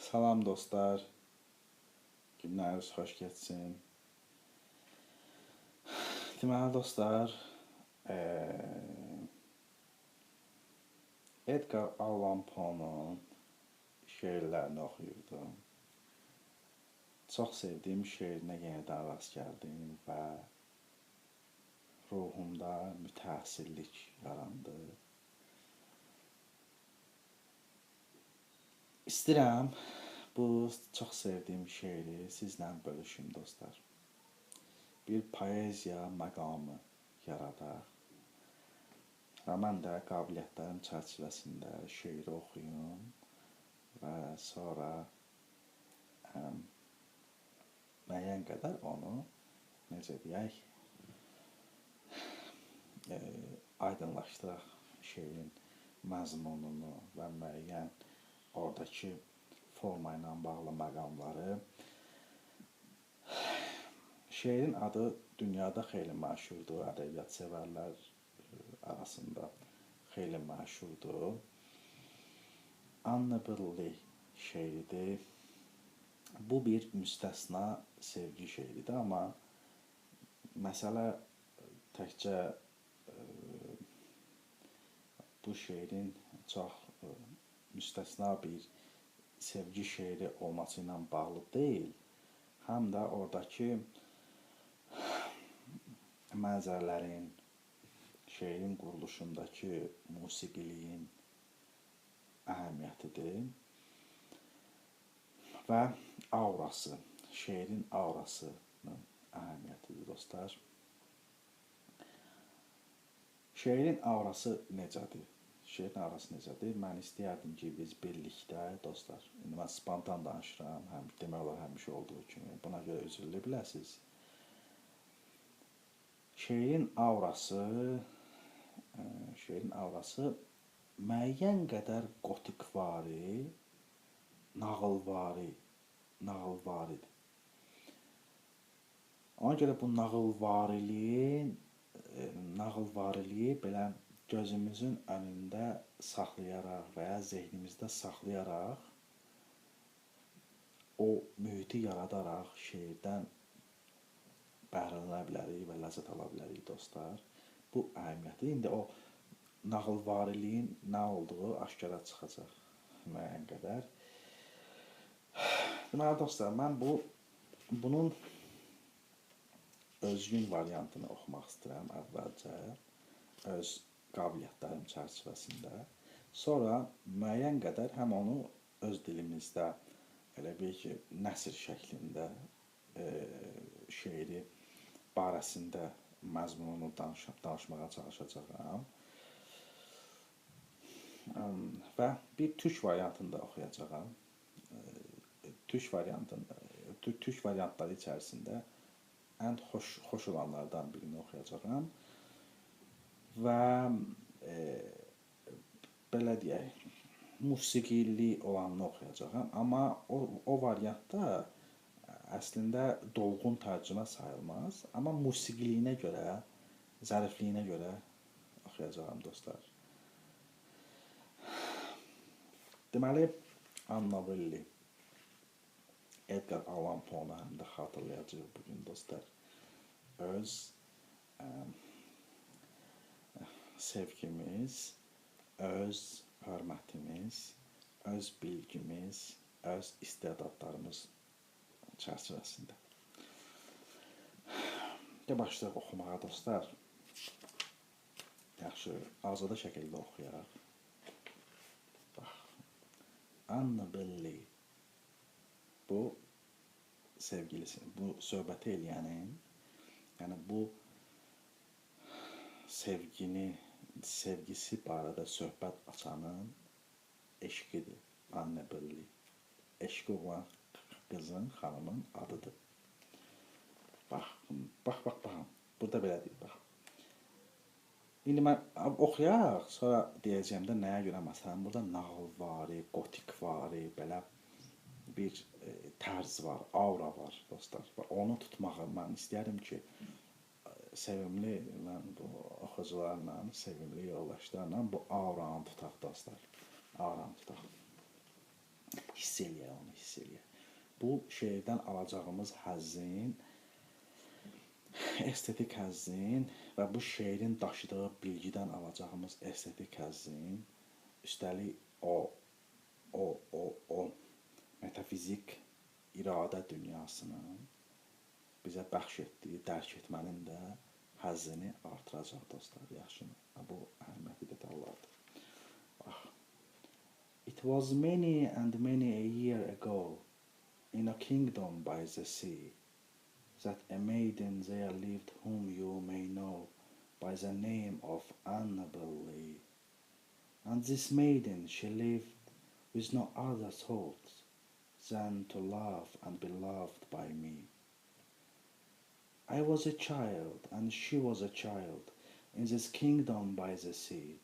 Salam dostlar. Günləriniz xoş getsin. Deməli dostlar, Edgar Allan Poe'nun şeirlərini oxuyurdum. Çox sevdiyim şeirinə yenidən rast gəldim və ruhumda mütəəssirlik yarandı. İstəyirəm bu çox sevdiyim şeiri sizlə bölüşüm dostlar. Bir poeziya məqamı yaradaq. Və mən də qabiliyyətlərim çərçivəsində şeiri oxuyum və sonra müəyyən qədər onu, necə deyək, aydınlaşdıraq şeirin məzmununu və müəyyən oradakı forma ilə bağlı məqamları. Şeirin adı dünyada xeyli məşhurdur, ədəbiyyat sevərlər arasında xeyli məşhurdur. Annabel Lee şeiridir. Bu bir müstəsna sevgi şeiridir, amma məsələ təkcə bu şeirin çox müstəsna bir sevgi şeiri olması ilə bağlı deyil, həm də oradakı mənzərələrin, şeirin quruluşundakı musiqiliyin əhəmiyyətidir və aurası, şeirin aurasının əhəmiyyətidir dostlar. Şeirin aurası necədir? Şeirin aurası necədir? Mən istəyərdim ki, biz birlikdə, dostlar, indi mən spontan danışıram, həm demək olar həmişə olduğu kimi, buna görə üzrlü biləsiniz. Şeirin aurası müəyyən qədər gotikvari, nağılvaridir. Ona görə bu nağılvariliyi belə gözümüzün önündə saxlayaraq və ya zehnimizdə saxlayaraq o mühiti yaradaraq şeirdən bəhrələnə bilərik və ləzzət ala bilərik dostlar. Bu əhəmiyyətli. İndi o nağılvariliyin nə olduğu aşkara çıxacaq müəyyən qədər. Deməli dostlar, mən bunun özgün variantını oxumaq istəyirəm əvvəlcə, öz qabiliyyətlərim çərçivəsində. Sonra müəyyən qədər həm onu öz dilimizdə elə bil ki, nəsr şəklində şeiri barəsində məzmununu danışmağa çalışacağam. Və bir türk variantını da oxuyacağam. Türk variantları içərisində ən xoş olanlardan birini oxuyacağam. Və belə deyək, musiqili olanını oxuyacağam. Amma o variantda əslində dolğun tərcümə sayılmaz. Amma musiqiliyinə görə, zərifliyinə görə oxuyacağam dostlar. Deməli, Annabel Lee, Edgar Allan Poe'nu həm də xatırlayacağıq bugün dostlar. Öz sevgimiz, öz hörmətimiz, öz bilgimiz, öz istedadlarımız çərçivəsində. Də başlayaq oxumağa dostlar. Yaxşı, azadə şəkildə oxuyaq. Bax, Annabel Lee. Bu sevgilisi, bu söhbəti eləyənin, yəni bu sevgini, sevgisi barədə söhbət açanın eşqidir. Annabel Lee. Eşqi olan qızın, xanımın adıdır. Bax, bax, bax, bax. Burada belə deyir, bax. İndi mən oxuyaq, sonra deyəcəyəm də nəyə görə məsələn, burada nağılvari, gotikvari, belə bir tərz var, aura var dostlar. Və onu tutmağı mən istəyərəm ki, sevimli mən bu oxucularla, sevimli yoldaşlarla bu auranı tutaq dostlar. Auranı tutaq. Hiss eləyək onu, hiss eləyək. Bu şeirdən alacağımız həzzin, estetik həzzin və bu şeirin daşıdığı bilgidən alacağımız estetik həzzin, üstəlik o metafizik iradə dünyasının bizə bəxş etdiyi dərk etmənin də həzzini artıracaq dostlar, yaxşımı? Bu əhəmiyyətli detallardır. Bax. It was many and many a year ago in a kingdom by the sea that a maiden there lived whom you may know by the name of Annabel Lee. And this maiden she lived with no other thought than to love and be loved by me. I was a child, and she was a child, in this kingdom by the sea.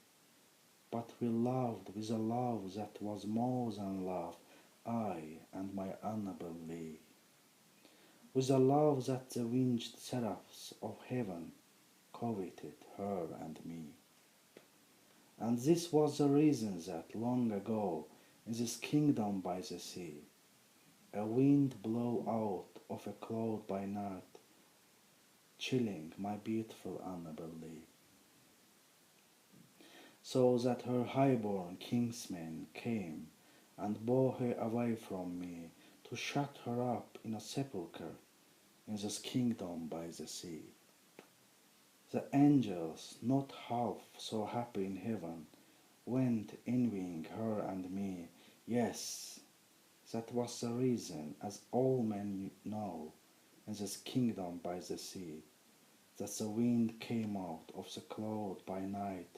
But we loved with a love that was more than love, I and my Annabel Lee. With a love that the winged seraphs of heaven coveted her and me. And this was the reason that long ago, in this kingdom by the sea, a wind blew out of a cloud by night, chilling my beautiful Annabel Lee, so that her highborn kinsmen came and bore her away from me to shut her up in a sepulchre in this kingdom by the sea. The angels, not half so happy in heaven, went envying her and me. Yes, that was the reason, as all men know, in this kingdom by the sea, that the wind came out of the cloud by night,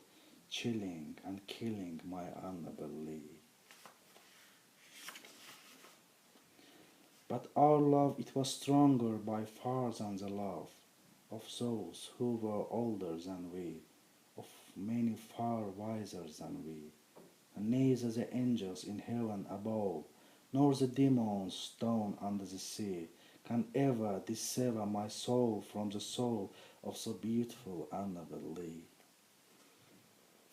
chilling and killing my Annabel Lee. But our love, it was stronger by far than the love of those who were older than we, of many far wiser than we. And neither the angels in heaven above, nor the demons down under the sea, can ever dissever my soul from the soul of so beautiful Annabel Lee.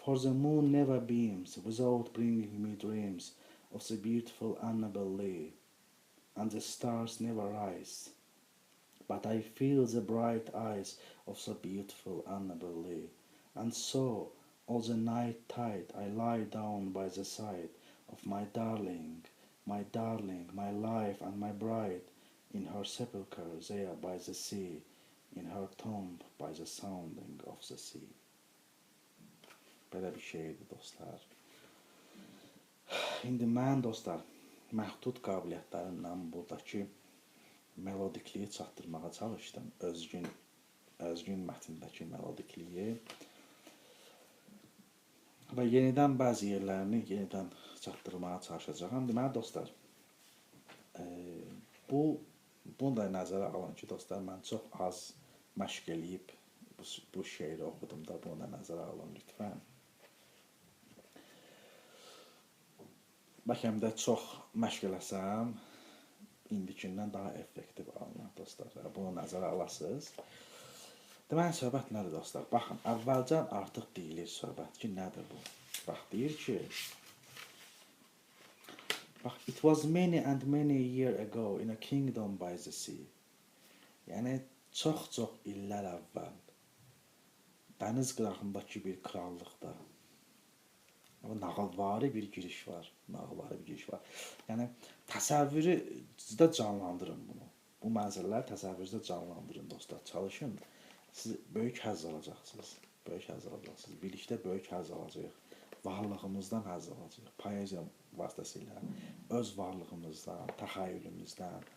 For the moon never beams without bringing me dreams of the beautiful Annabel Lee, and the stars never rise, but I feel the bright eyes of the beautiful Annabel Lee. And so all the night tide I lie down by the side of my darling, my darling, my life and my bride, in her sepulchre there by the sea, in her tomb by the sounding of the sea. Belə bir şeydir dostlar. İndi mən dostlar, məhdud qabiliyyətlərimlə buradakı melodikliyi çatdırmağa çalışdım. Özgün mətndəki melodikliyi. Və yenidən bəzi yerlərini yenidən çatdırmağa çalışacağam. Deməli dostlar, bunu da nəzərə alın ki, dostlar, mən çox az məşq eləyib bu şeiri oxudum da, bunu da nəzərə alın lütfən. Bəlkə də çox məşq eləsəm, indikindən daha effektiv alınır dostlar. Bunu nəzərə alasınız. Deməli, söhbət nədir dostlar? Baxın, əvvəlcən artıq deyilir söhbət ki, nədir bu? Bax, deyir ki, bax, it was many and many year ago in a kingdom by the sea. Yəni, çox-çox illər əvvəl dəniz qırağındakı bir krallıqda nağılvari bir giriş var. Nağılvari bir giriş var. Yəni, təsəvvürü də canlandırın bunu. Bu mənzərələri təsəvvürünüzdə canlandırın dostlar. Çalışın. Siz böyük həzz alacaqsınız. Böyük həzz alacaqsınız. Birlikdə böyük həzz alacağıq. Varlığımızdan həzz alacağıq. Poeziya vasitəsilə, öz varlığımızdan, təxəyyülümüzdən,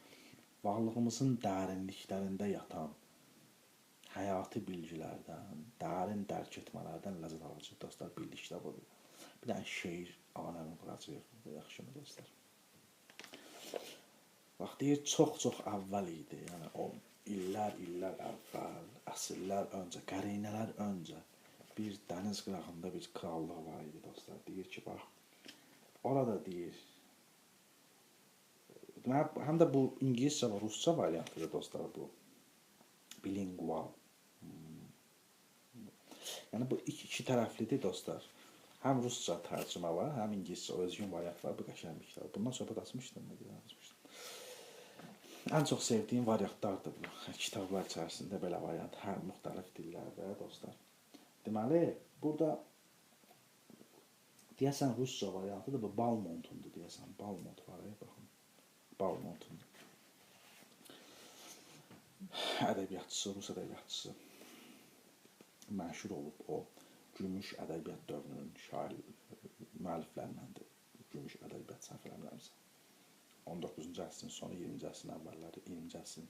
varlığımızın dərinliklərində yatan həyati bilgilərdən, dərin dərk etmələrdən ləzzət alacağıq dostlar. Birlikdə budur. Bir dənə şeir aləmi quracağıq. Yaxşımı dostlar? Bax, deyir, çox-çox əvvəl idi. Yəni, o illər, illər əvvəl, əsrlər öncə, qərinələr öncə bir dəniz qırağında bir krallıq var idi dostlar. Deyir ki, bax, orada deyir, deməli, həm də bu ingiliscə və rusca variantıdır dostlar bu. Bilingual. Yəni, bu iki tərəflidir dostlar. Həm rusca tərcümə var, həm ingiliscə özgün variant var. Bu qəşəng bir kitab. Bundan söhbət açmışdım mı? Açmışdım. Ən çox sevdiyim variantlardır bu. Kitablar içərisində belə variant, hər müxtəlif dillərdə dostlar. Deməli, burada deyəsən rusca variantıdır. Bu Balmontundur deyəsən. Balmont var, baxın. Balmontundur. Ədəbiyyatçısı, rus ədəbiyyatçısı. Məşhur olub o. Gümüş ədəbiyyat dövrünün şair müəlliflərindəndir. Gümüş ədəbiyyat səhv eləmirəmsə. 19-cu əsrin sonu, 20-ci əsrin əvvəlləri, 20-ci əsrin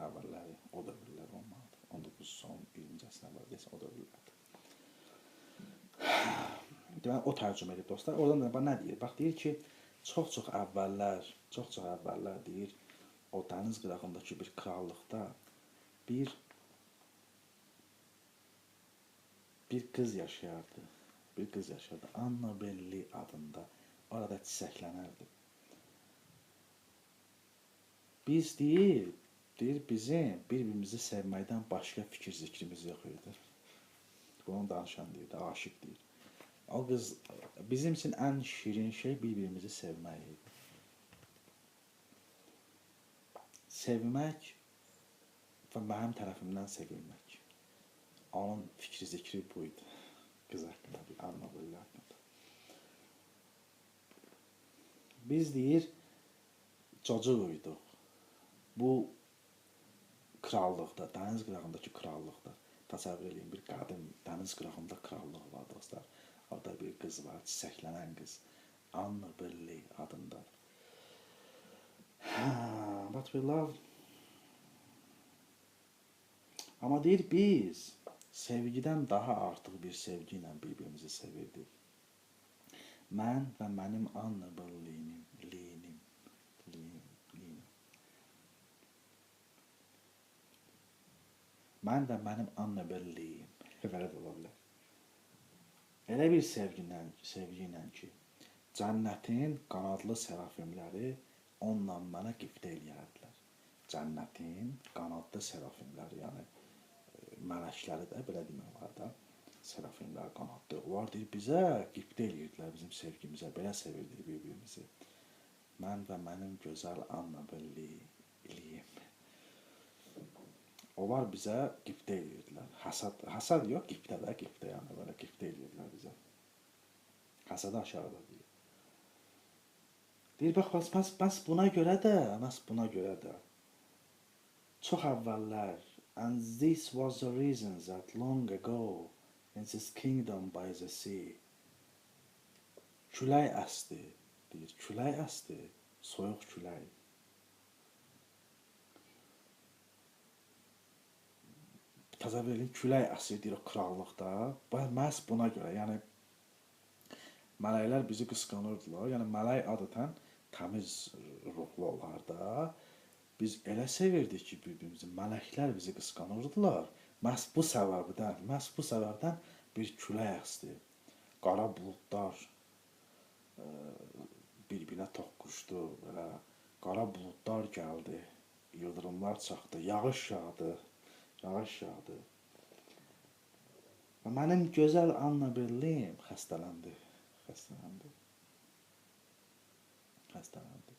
əvvəlləri o dövrlər olmalıdır. 19-cu son, 20-ci əsrin əvvəlləri deyəsən o dövrlərdir. Deməli, o tərcümə edib dostlar. Oradan da bax nə deyir? Bax deyir ki, çox-çox əvvəllər, çox-çox əvvəllər deyir, o dəniz qırağındakı bir krallıqda bir qız yaşayardı. Bir qız yaşayardı. Anna Belli adında. Orada çiçəklənərdi. Biz deyir bizim bir-birimizi sevməkdən başqa fikir zikrimiz yox idi. Bunu danışan deyir, aşiq deyir. O qız, bizim üçün ən şirin şey bir-birimizi sevmək idi. Sevmək və mənim tərəfimdən sevilmək. Onun fikri zikri bu idi. Qız haqqında, Anna Belli haqqında. Biz deyir, cocuq idik. Bu krallıqda, dəniz qırağındakı krallıqda, təsəvvür eləyin, bir qədim dəniz qırağında krallıq var dostlar. Orada bir qız var, çiçəklənən qız. Anna Belli adında. But we love. Amma deyir, biz sevgidən daha artıq bir sevgi ilə bir-birimizi sevirdik. Mən və mənim Anna Belliyim, Liyim. Mən və mənim Anna Belliyim. Belə də ola bilər. Elə bir sevgi ilə ki, cənnətin qanadlı sərafimləri onunla mənə qibtə eləyərdilər. Cənnətin qanadlı sərafimləri, yəni mələkləri də, belə demək var da, sərafimlər qanadlı. Onlar deyir, bizə qibtə eləyirdilər, bizim sevgimizə, belə sevirdik bir-birimizi. Mən və mənim gözəl Anna Belliyim. Onlar bizə qibtə eləyirdilər. Hasad yox, qibtə də, qibtə yəni, belə qibtə eləyirdilər bizə. Həsədə aşağıda deyir. Deyir, bax, bəs buna görə də, məhz buna görə də çox əvvəllər, and this was the reason that long ago in this kingdom by the sea, külək əsdi, deyir, külək əsdi, soyuq külək. Təsəvvür edin, külək əsir deyir o krallıqda. Məhz buna görə, yəni mələklər bizi qısqanırdılar. Yəni mələk adətən təmiz ruhlu olar da. Biz elə sevirdik ki, bir-birimizi, mələklər bizi qısqanırdılar. Məhz bu səbəbdən bir külək əsdi. Qara buludlar bir-birinə toqquşdu. Belə qara buludlar gəldi, ildırımlar çaxdı, yağış yağdı. Yağış yağdı. Və mənim gözəl Anna Belliyim xəstələndi. Xəstələndi. Xəstələndi.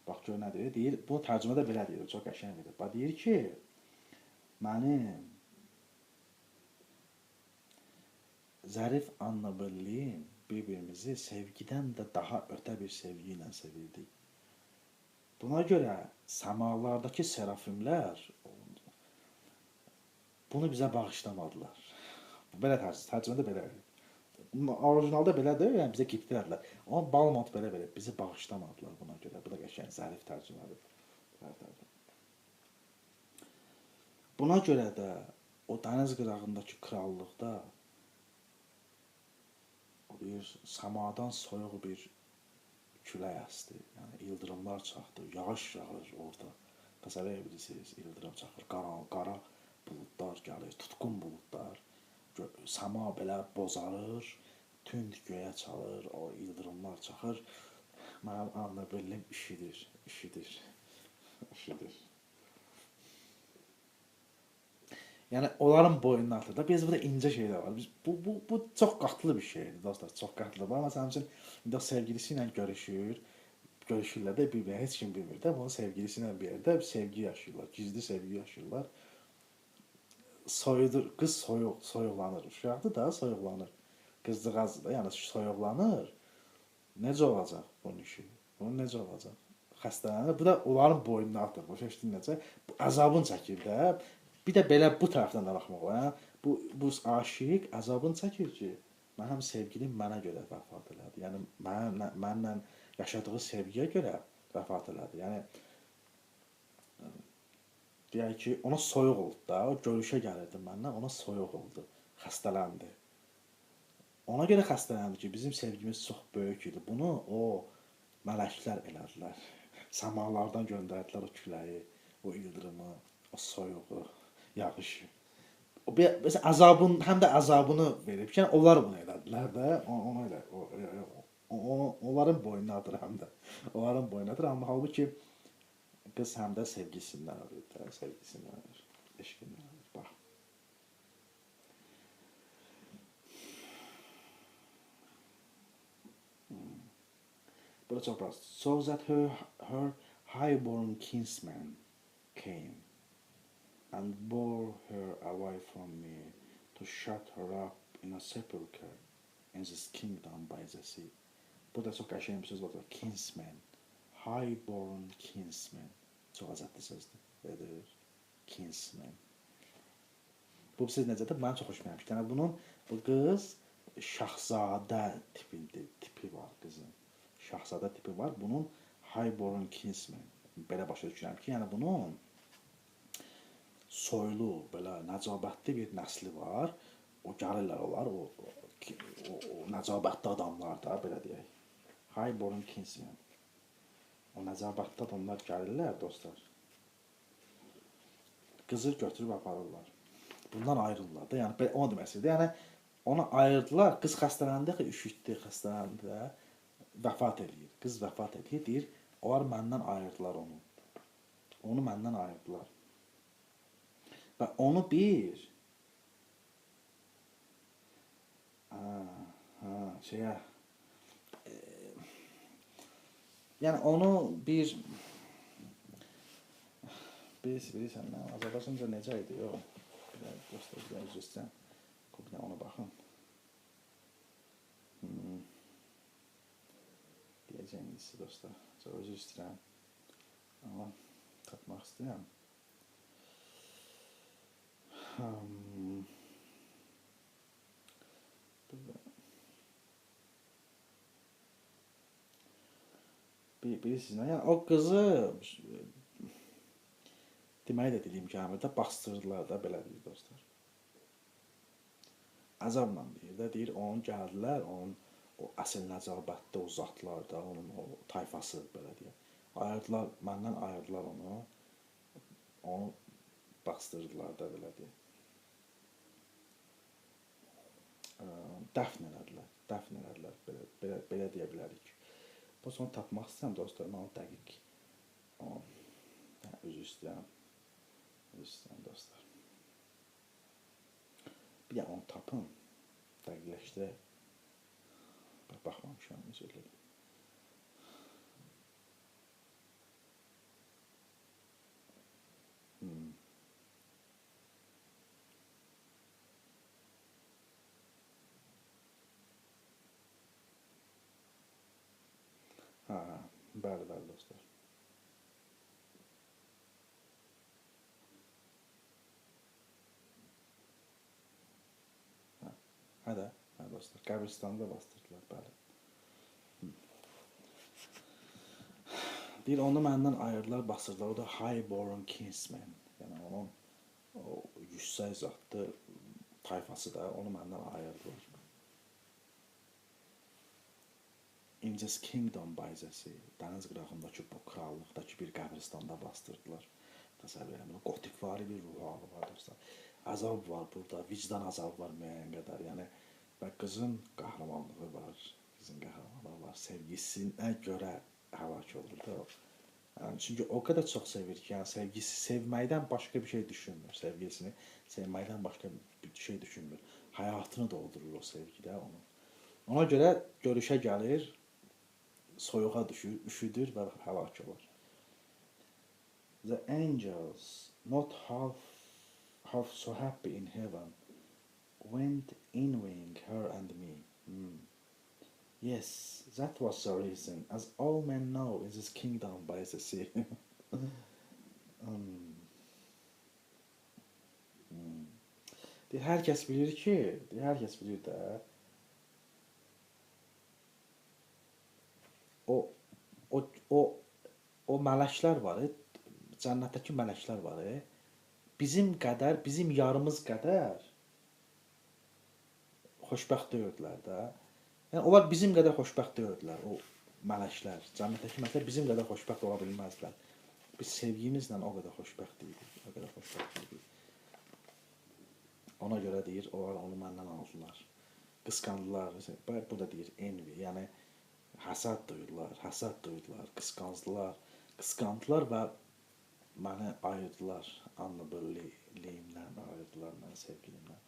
Bax, gör nə deyir? Deyir, bu tərcümədə belə deyir, çox qəşəng deyir. Bax, deyir ki, mənim zərif Anna Belliyim bir-birimizi sevgidən də daha ötə bir sevgi ilə sevirdik. Buna görə səmalardakı sərafimlər bunu bizə bağışlamadılar. Belə tərcümədə belə. Orijinalda belədir, yəni bizə qibtələdilər. Amma Balmont belə-belə bizi bağışlamadılar buna görə. Bu da qəşəng zərif tərcümədir. Buna görə də o dəniz qırağındakı krallıqda bir səmadan soyuq bir külək əsdi, yəni ildırımlar çaxdı, yağış yağır orada. Təsəvvür edə bilirsiniz, ildırım çaxır, qara buludlar gəlir, tutqun buludlar. Səma belə bozarır, tünd göyə çalır, o ildırımlar çaxır. Mənim Anna Bellim işidir, işidir, işidir. Yəni onların boynuna atır da. Biraz burada incə şeylər var. Biz bu çox qatlı bir şeydir dostlar, çox qatlı. Bax, məsələn üçün indi o sevgilisi ilə görüşür. Görüşürlər də bir-birinə, heç kim bilmir də. Bunun sevgilisi ilə bir yerdə bir sevgi yaşayırlar, gizli sevgi yaşayırlar. Soyudur, qız soyuqlanır. Uşaqdır da soyuqlanır. Qızcığazdır da, yəni soyuqlanır. Necə olacaq bunun işi? Bunun necə olacaq? Xəstələnir. Bu da onların boynuna atır. Başa düşdün necə? Bu əzabını çəkir də. Bir də belə bu tərəfdən də baxmaq olar. Yəni, bu aşiq əzabını çəkir ki, mənim sevgilim mənə görə vəfat elədi. Yəni mənlə yaşadığı sevgiyə görə vəfat elədi. Yəni deyək ki, ona soyuq oldu da, o görüşə gəlirdi məndən, ona soyuq oldu, xəstələndi. Ona görə xəstələndi ki, bizim sevgimiz çox böyük idi. Bunu o mələklər elədilər. Samalardan göndərdilər o küləyi, o ildırımı, o soyuğu, yağışı. O bir, əzabın, həm də əzabını verib ki, yəni onlar bunu elədilər də, ona elə, onların boynunadır həm də. Onların boynunadır, amma halbuki qız həm də sevgisindən ölür də, sevgisindən ölür, eşqindən ölür, bax. Burada çox biraz. So that her highborn kinsman came and bore her away from me to shut her up in a sepulchre in this kingdom by the sea. Burada çox qəşəng bir söz var. Kinsman. Highborn kinsman. Çox əzətli sözdür. Edir. Kinsman. Bu söz necədir? Mənə çox xoşuma gəlmişdi. Yəni bunun, bu qız şahzadə tipi var qızın. Şahzadə tipi var. Bunun highborn kinsman. Belə başa düşürəm ki, yəni bunun soylu, belə nəcabətli bir nəsli var. O gəlirlər onlar, o nəcabətli adamlar da, belə deyək. Highborn kinsman. O nəcabətli adamlar gəlirlər, dostlar. Qızı götürüb aparırlar. Bundan ayrılırlar da. Yəni, onu demək istəyirdi. Yəni, onu ayırdılar. Qız xəstələndi, üşütdü, xəstələndi də. Vəfat eləyir. Qız vəfat eləyir. Deyir, onlar məndən ayırdılar onu. Onu məndən ayırdılar. Və onu bir şeyə yəni onu bir bilirsən nə, Azərbaycanca necə idi? Yox. Bir də dostlar, bir də üzr istəyirəm. Bir də ona baxın. Deyəcəyim sizə dostlar. Çox üzr istəyirəm. Amma tapmaq istəyirəm. Bilirsiniz nə? Yəni o qızı deməyi də dediyim ki, də bastırdılar da, belə deyir dostlar. Əzabla deyir də, deyir, onun gəldilər, onun o əsl nəcabətli o zatlar da, onun o tayfası, belə deyək. Ayırdılar, məndən ayırdılar onu, onu bastırdılar da, belə deyək. Dəfn elədilər, dəfn elədilər, belə deyə bilərik. Bu sonra tapmaq istəyirəm dostlar, mən onu dəqiq, üzr istəyirəm, üzr istəyirəm dostlar. Bir də onu tapın, dəqiqləşdirək. Baxmamışam, üzr diləyirəm. Hə, bəli, bəli dostlar. Hə, hə də, hə dostlar, qəbiristanda bastırdılar, bəli. Deyir, onu məndən ayırdılar, basırdılar. O da Highborn Kinsman. Yəni, onun o yüksək zatlı tayfası da onu məndən ayırdılar. In this kingdom by the sea, dəniz qırağındakı bu krallıqdakı bir qəbristanda bastırdılar. Təsəvvür edirəm, qotikvari bir ruh halı var dostlar. Əzab var burada, vicdan əzabı var müəyyən qədər. Yəni, və qızın qəhrəmanlığı var, qızın qəhrəmanlığı var. Sevgisinə görə həlak olur da o. Yəni, çünki o qədər çox sevir ki, yəni sevgisi sevməkdən başqa bir şey düşünmür. Sevgilisini sevməkdən başqa bir şey düşünmür. Həyatını doldurur o sevgidə onu. Ona görə görüşə gəlir, soyuğa düşür, üşüdür və həlak olur. The angels, not half so happy in heaven, went envying her and me. Yes, that was the reason, as all men know in this kingdom by the sea. Hmm. Hmm. Deyir, hər kəs bilir ki, deyir, hər kəs bilir də, o, o, o, o mələklər var, cənnətdəki mələklər var, bizim qədər, bizim yarımız qədər xoşbəxt deyildilər də. Yəni, onlar bizim qədər xoşbəxt deyildilər, o mələklər. Cənnətdəki mələklər bizim qədər xoşbəxt ola bilməzdilər. Biz sevgimizlə o qədər xoşbəxt idik, o qədər xoşbəxt idik. Ona görə deyir, onlar onu məndən aldılar. Qısqandılar. Bu da deyir, envy, yəni həsəd duydular, həsəd duydular, qısqandılar. Qısqandılar və məni ayırdılar. Annabelliyimdən ayırdılar məni, sevgilimdən.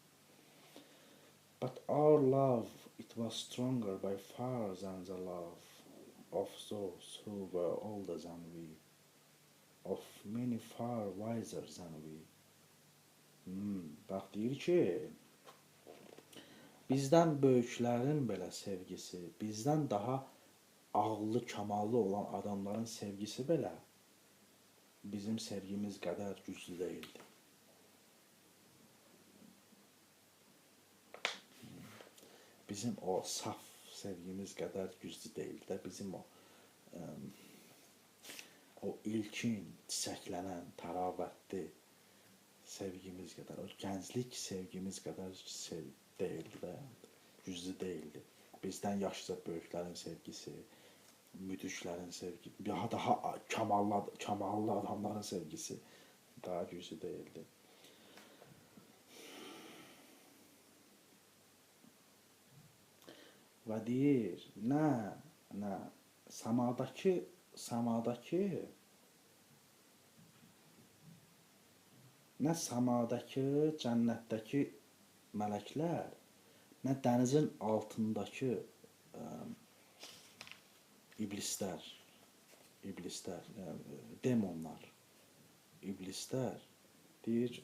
But our love, it was stronger by far than the love of those who were older than we, of many far wiser than we. Bax, deyir ki, bizdən böyüklərin belə sevgisi, bizdən daha ağıllı, kamallı olan adamların sevgisi belə bizim sevgimiz qədər güclü deyildi. Bizim o saf sevgimiz qədər güclü deyildi də, bizim o ilkin, çiçəklənən, təravətli sevgimiz qədər, o gənclik sevgimiz qədər deyildi də, güclü deyildi. Bizdən yaşca böyüklərin sevgisi, müdriklərin sevgisi, daha kamallı adamların sevgisi daha güclü deyildi. Və deyir, nə, səmadakı nə səmadakı, cənnətdəki mələklər, nə dənizin altındakı iblislər, demonlar, iblislər deyir,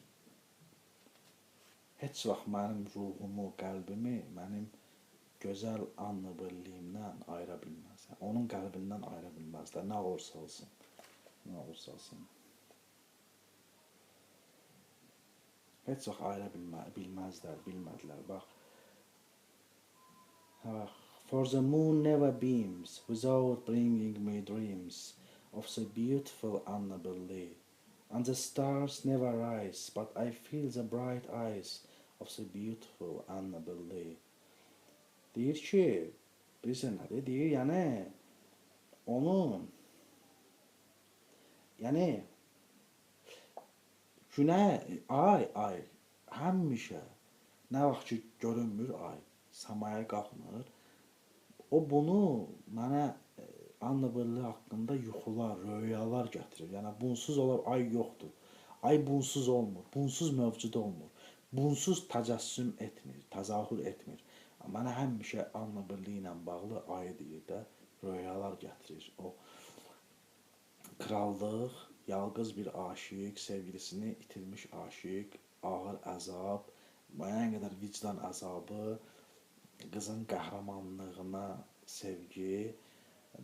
heç vaxt mənim ruhumu, qəlbimi, mənim gözəl Annabelliyimdən ayıra bilməz. Onun qəlbindən ayıra bilməzlər. Nə olursa olsun. Nə olursa olsun. Heç vaxt ayıra bilməzlər, bilmədilər. Bax. For the moon never beams without bringing me dreams of the beautiful Annabel Lee. And the stars never rise, but I feel the bright eyes of the beautiful Annabel Lee. Deyir ki, bilirsən nədir? Deyir, yəni, onun, yəni, günə, ay, həmişə, nə vaxt ki, görünmür ay, səmaya qalxmır, o bunu mənə Annabel Lee haqqında yuxular, röyalar gətirir. Yəni, bunsuz olar, ay yoxdur. Ay bunsuz olmur, bunsuz mövcud olmur, bunsuz təcəssüm etmir, təzahür etmir. Mənə həmişə Annabel Lee ilə bağlı ayı deyir də, röyalar gətirir. O krallıq, yalqız bir aşiq, sevgilisini itirmiş aşiq, ağır əzab, müəyyən qədər vicdan əzabı, qızın qəhrəmanlığına sevgi,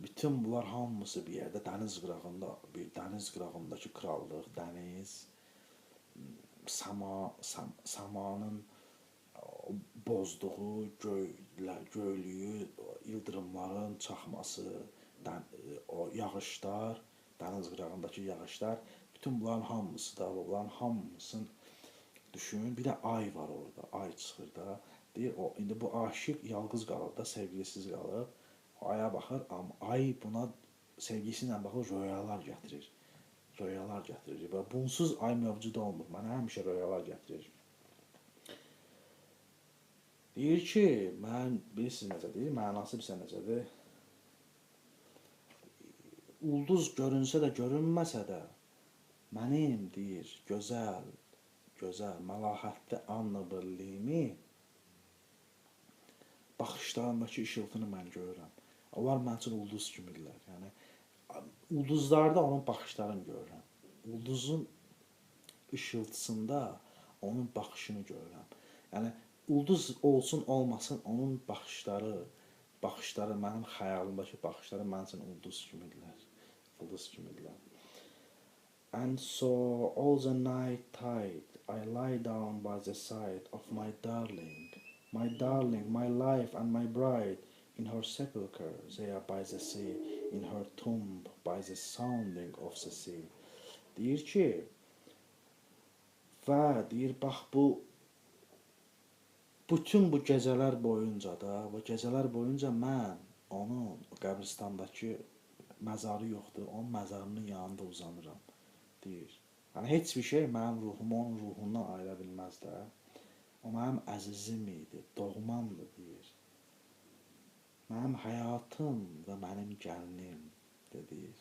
bütün bunlar hamısı bir yerdə dəniz qırağında, bir dəniz qırağındakı krallıq, dəniz, səmanın bozduğu göylüyü, ildırımların çaxması, o yağışlar, dəniz qırağındakı yağışlar, bütün bunların hamısı da, bunların hamısını düşün. Bir də ay var orada, ay çıxır da. Deyir, o, indi bu aşiq yalqız qalıb da, sevgilisiz qalıb. O aya baxır, amma ay buna sevgisi ilə baxır, röyalar gətirir. Röyalar gətirir və bunsuz ay mövcud olmur. Mənə həmişə röyalar gətirir. Deyir ki, mən, bilirsiniz necə deyir, mənası bilirsən necədir? Ulduz görünsə də, görünməsə də mənim, deyir, gözəl, gözəl, məlahətli Annabel Lee-mi baxışlarındakı işıltını mən görürəm. Onlar mənim üçün ulduz kimidirlər. Yəni ulduzlarda onun baxışlarını görürəm. Ulduzun işıltısında onun baxışını görürəm. Yəni ulduz olsun olmasın onun baxışları, baxışları mənim xəyalımdakı baxışları mənim üçün ulduz kimidirlər. Ulduz kimidirlər. And so all the night tide I lie down by the side of my darling, my darling, my life and my bride. In her sepulchre they are by the sea, in her tomb by the sounding of the sea. Deyir ki, və deyir, bax bu bütün bu gecələr boyunca da, bu gecələr boyunca mən onun qəbristandakı məzarı yoxdur, onun məzarının yanında uzanıram, deyir. Yəni heç bir şey mənim ruhumu onun ruhundan ayıra bilməz də. O mənim əzizim idi, doğmamdır, deyir. Mənim həyatım və mənim gəlinim, deyir.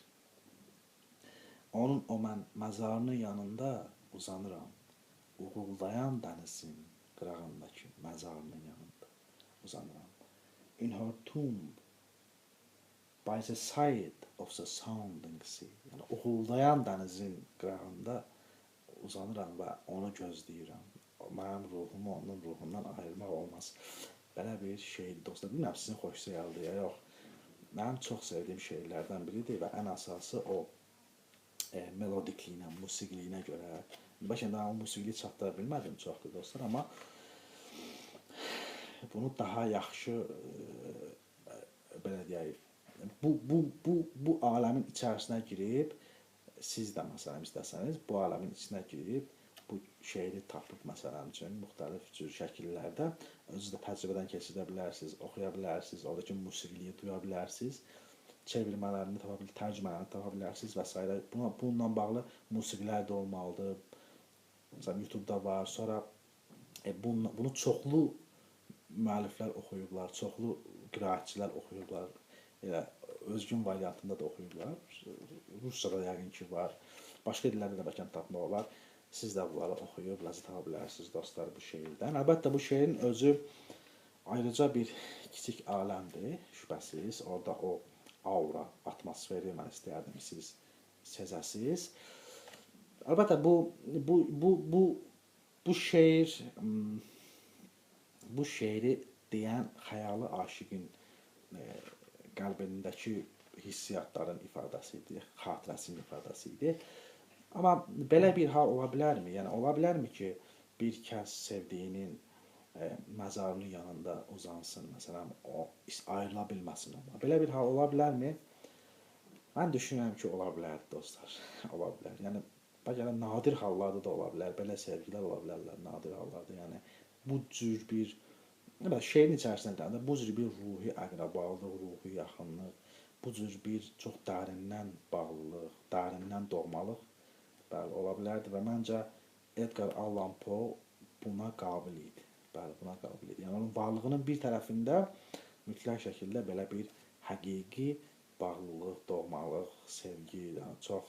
Onun o mən məzarının yanında uzanıram. Uğuldayan dənizin qırağındakı məzarının yanında uzanıram. In her tomb by the side of the sounding sea. Yəni uğuldayan dənizin qırağında uzanıram və onu gözləyirəm. Mənim ruhumu onun ruhundan ayırmaq olmaz. Belə bir şeydir dostlar. Bilmirəm sizin xoşunuza gəldi ya yox. Mənim çox sevdiyim şeirlərdən biridir və ən əsası o melodikliyinə, musiqiliyinə görə. Bəlkə də o musiqili çatdıra bilmədim çoxdur dostlar, amma bunu daha yaxşı belə deyək, bu aləmin içərisinə girib, siz də məsələn istəsəniz, bu aləmin içinə girib bu şeiri tapıb məsələn üçün müxtəlif cür şəkillərdə özünüz də təcrübədən keçirdə bilərsiniz, oxuya bilərsiniz, oradakı musiqiliyi duya bilərsiniz, çevirmələrini tapa bilərsiniz, tərcümələrini tapa bilərsiniz və s. Bununla bağlı musiqilər də olmalıdır. Məsələn, YouTube-da var. Sonra bunu çoxlu müəlliflər oxuyublar, çoxlu qiraətçilər oxuyublar. Elə özgün variantında da oxuyublar. Ruscada yəqin ki var. Başqa dillərdə də bəlkə tapmaq olar. Siz də bunları oxuyub ləzzət ala bilərsiniz dostlar bu şeirdən. Əlbəttə bu şeirin özü ayrıca bir kiçik aləmdir, şübhəsiz. Orada o aura, atmosferi mən istəyərdim siz sezəsiz. Əlbəttə bu şeir, bu şeiri deyən xəyalı aşiqin qəlbindəki hissiyatların ifadəsi idi, xatirəsinin ifadəsi idi. Amma belə bir hal ola bilərmi? Yəni ola bilərmi ki, bir kəs sevdiyinin məzarının yanında uzansın, məsələn, o ayrıla bilməsin ondan. Belə bir hal ola bilərmi? Mən düşünürəm ki, ola bilərdi dostlar. Ola bilər. Yəni bəlkə də nadir hallarda da ola bilər, belə sevgilər ola bilərlər nadir hallarda. Yəni bu cür bir şeirin içərisində də bu cür bir ruhi əqrəbalıq, ruhi yaxınlıq, bu cür bir çox dərindən bağlılıq, dərindən doğmalıq, bəli, ola bilərdi və məncə Edgar Allan Poe buna qabil idi. Bəli, buna qabil idi. Yəni onun varlığının bir tərəfində mütləq şəkildə belə bir həqiqi bağlılıq, doğmalıq, sevgi, yəni çox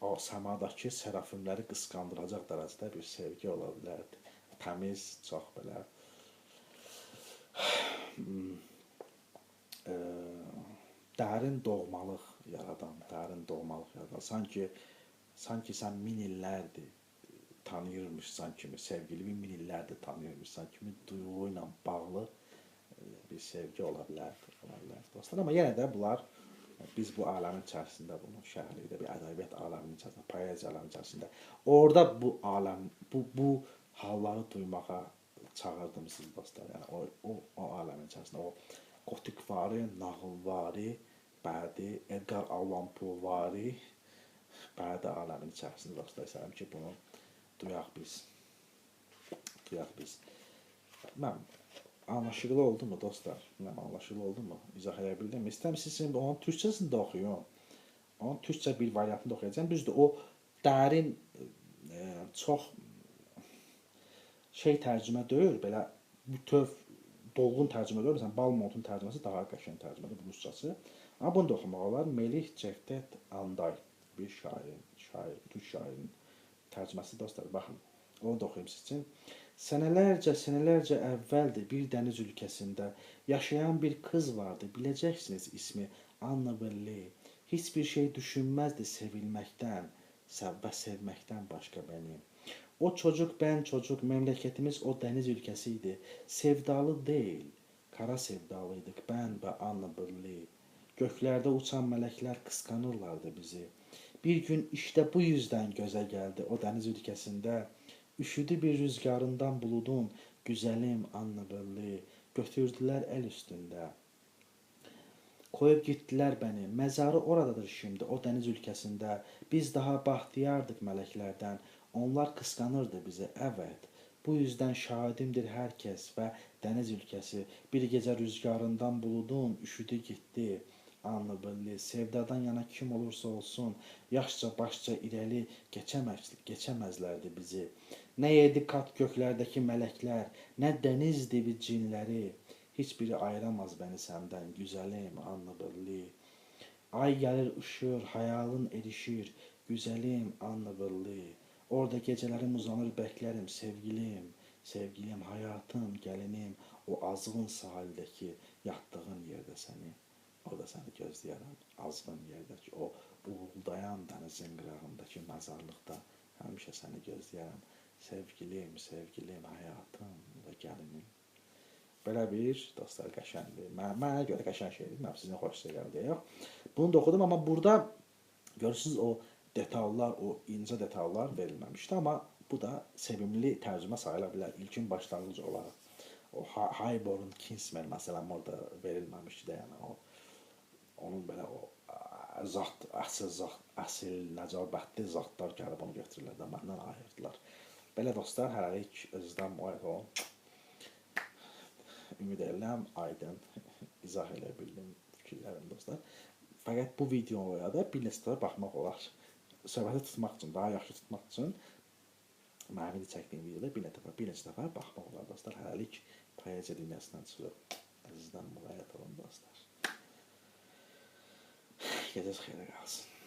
o səmadakı sərafimləri qısqandıracaq dərəcədə bir sevgi ola bilərdi. Təmiz, çox belə dərin doğmalıq yaradan, dərin doğmalıq yaradan. Sanki sən min illərdir tanıyırmışsan kimi, sevgilimi min illərdir tanıyırmışsan kimi duyğu ilə bağlı bir sevgi ola bilərdi, ola bilərdi dostlar. Amma yenə də bunlar, biz bu aləmin içərisində bunu şərhləyik, bir ədəbiyyat aləminin içərisində, poeziya aləminin içərisində. Orada bu aləm, bu halları duymağa çağırdım sizi dostlar. Yəni o aləmin içərisində, o gotikvari, nağılvari, bədi, Edgar Allan Poe-vari bədi aləmin içərisində dostlar. İstərəm ki, bunu duyaq biz. Duyaq biz. Mən anlaşıqlı oldu mu dostlar? Mən anlaşıqlı oldu mu? İzah edə bildim mi? İstərəm siz şimdi onun türkçəsini də oxuyun. Onun türkçə bir variantını da oxuyacağam. Düzdür, o dərin, çox şey tərcümə deyil, belə bütöv dolğun tərcümə deyil. Məsələn, Balmontun tərcüməsi daha qəşəng tərcümədir, ruscası. Amma bunu da oxumaq olar. Melih Cevdet Anday bir şairin, türk şairinin tərcüməsi dostlar. Baxın, onu da oxuyum siz üçün. Sənələrcə, sənələrcə əvvəldir bir dəniz ülkəsində yaşayan bir qız vardı. Biləcəksiniz ismi Anna Belli. Heç bir şey düşünməzdi sevilməkdən və sevməkdən başqa bəni. O çocuk, ben çocuk, memləkətimiz o dəniz ülkəsi idi. Sevdalı deyil, kara sevdalıydıq mən və Anna Belli. Göklərdə uçan mələklər qısqanırlardı bizi. Bir gün işte bu yüzdən gözə gəldi o dəniz ülkəsində. Üşüdü bir rüzgarından buludun, güzəlim Anna Belli. Götürdülər əl üstündə. Koyup gittiler beni. Məzarı oradadır şimdi, o dəniz ülkəsində. Biz daha bahtiyardıq mələklərdən. Onlar qısqanırdı bizi, evet. Bu yüzden şahidimdir hər kəs və dəniz ülkəsi. Bir gecə rüzgarından buludun, üşüdü getdi. Anna Belli, sevdadan yana kim olursa olsun, yaşca başca irəli keçəməzlərdi bizi. Nə yedi kat göklərdəki mələklər, nə dəniz dibi cinləri. Heç biri ayıramaz bəni səndən, güzəlim Anna Belli. Ay gəlir ışır, hayalın erişir, güzəlim Anna Belli. Orada gecələrim uzanır bəklərim, sevgilim, sevgilim, hayatım, gəlinim, o azğın sahildəki yatdığın yerdə səni, orada səni gözləyərəm, azğın yerdəki, o uğuldayan dənizin qırağındakı məzarlıqda həmişə səni gözləyərəm. Sevgilim, sevgilim, həyatım və gəlinim. Belə bir, dostlar, qəşəngdir. Mənə görə qəşəng şeydir. Mən sizin xoşunuza gəldi yox. Bunu da oxudum, amma burada görürsünüz o detallar, o incə detallar verilməmişdi. Amma bu da sevimli tərcümə sayıla bilər ilkin başlanğıc olaraq. O Highborn Kinsman məsələn orada verilməmişdi də, yəni o onun belə o zat, əsl nəcabətli zatlar gəlib onu götürürlər də, məndən ayırdılar. Belə dostlar, hələlik özünüzdən müğayət olun. Ümid edirəm, aydın izah eləyə bildim fikirlərimi dostlar. Fəqət bu videoya da bir neçə dəfə baxmaq olar. Söhbəti tutmaq üçün, daha yaxşı tutmaq üçün mənim indi çəkdiyim videoda bir neçə dəfə baxmaq olar dostlar. Hələlik poeziya dünyasından çıxırıq. Əzizdən müğayət olun dostlar. Gecəniz xeyrə qalsın.